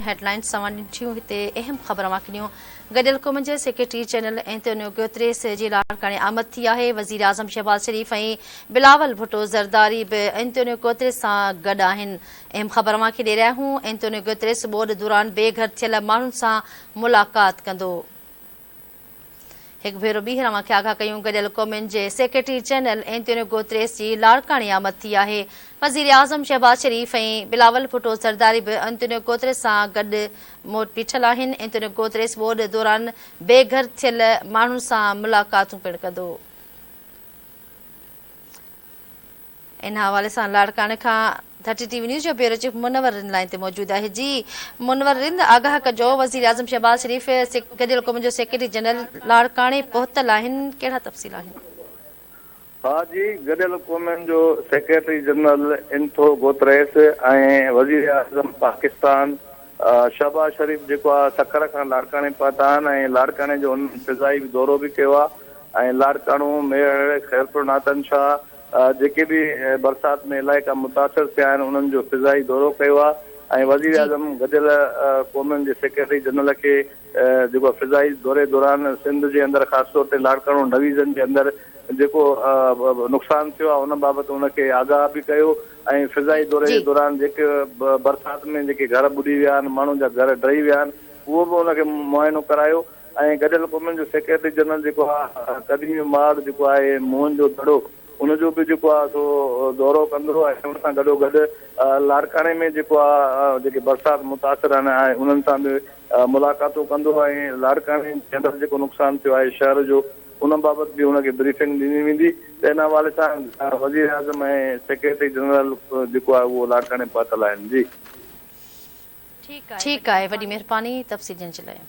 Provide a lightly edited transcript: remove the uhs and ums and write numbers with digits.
Headlines اوهان ڏٺيون هتي اهم خبر اوهان کي ڏيون گڏيل قومن جي سيڪريٽري جنرل اينتونيو گوتريس جي لاڙڪاڻي آمد ٿي آهي وزيراعظم شهباز شريف ۽ بلاول ڀٽو زرداري به اينتونيو گوتريس سان گڏ آهن اهم خبر اوهان کي ڏئي رهيا آهيون اينتونيو گوتريس ٻوڏ دوران بي گهر ٿيل ماڻهن سان ملاقات ڪندو. هڪ ڀيرو ٻيهر اوهان کي آگاهه ڪيون گڏيل قومن جي سيڪريٽري جنرل اينتونيو گوتريس جي لاڙڪاڻي آمد ٿي آهي. وزيراعظم شهباز شريف ۽ بلاول ڀٽو زرداري به اينتونيو گوتريس سان گڏ بيٺل آهن. اينتونيو گوتريس ٻوڏ دوران بي گهر ٿيل ماڻهن سان ملاقاتون پڻ ڪندو. ان حوالي سان لاڙڪاڻي کان ٿرٽي ٽي وي نيوز جو bureau chief Munawar Rind line تي موجود آهي جي منور رند آگاهه ڪجو وزيراعظم شهباز شريف گڏيل قومن جو سيڪريٽري جنرل لاڙڪاڻي پهتل آهن ڪهڙا تفصيل آهن. ها جي گڏيل قومن جو سيڪريٽري جنرل انٿو گوتريس ۽ وزيراعظم پاڪستان شهباز شريف جيڪو آهي سکر کان لاڙڪاڻي پهتا آهن ۽ لاڙڪاڻي جو انهن فضائي دورو به ڪيو آهي ۽ لاڙڪاڻو، ميهڙ، خيرپور ناٿن شاهه، جيڪي به برسات ۾ علائقا متاثر ٿيا آهن انهن جو فضائي دورو ڪيو آهي ۽ وزيراعظم گڏيل قومن جي سيڪريٽري جنرل کي جيڪو فضائي دوري دوران سنڌ جي اندر خاص طور تي لاڙڪاڻو ڊويزن جي اندر جيڪو نقصان ٿيو آهي ان بابت ان کي آگاهه به ڪيو ۽ فضائي دوري جي دوران جيڪي برسات ۾ جيڪي گهر ٻڏي ويا آهن ماڻهن جا گهر ڊهي ويا آهن اهو به ان کي معائنو ڪرايو ۽ گڏيل قومن جو سيڪريٽري جنرل جيڪو آهي قديمي ماڳ جيڪو آهي موهن جو دڙو ان جو به جيڪو آهي سو دورو ڪندو ۽ ان سان گڏو گڏ لاڙڪاڻي ۾ جيڪو آهي جيڪي برسات متاثر آهن ۽ انهن سان به ملاقاتون ڪندو ۽ لاڙڪاڻي جي اندر جيڪو نقصان ٿيو آهي شهر جو ان بابت به ان کي بريفنگ ڏني ويندي ته ان حوالي سان وزيراعظم ۽ سيڪريٽري جنرل جيڪو آهي اهو لاڙڪاڻي پهتل آهن جي. ٺيڪ آهي وڏي مهرباني تفصيل ڏيڻ جي لاء.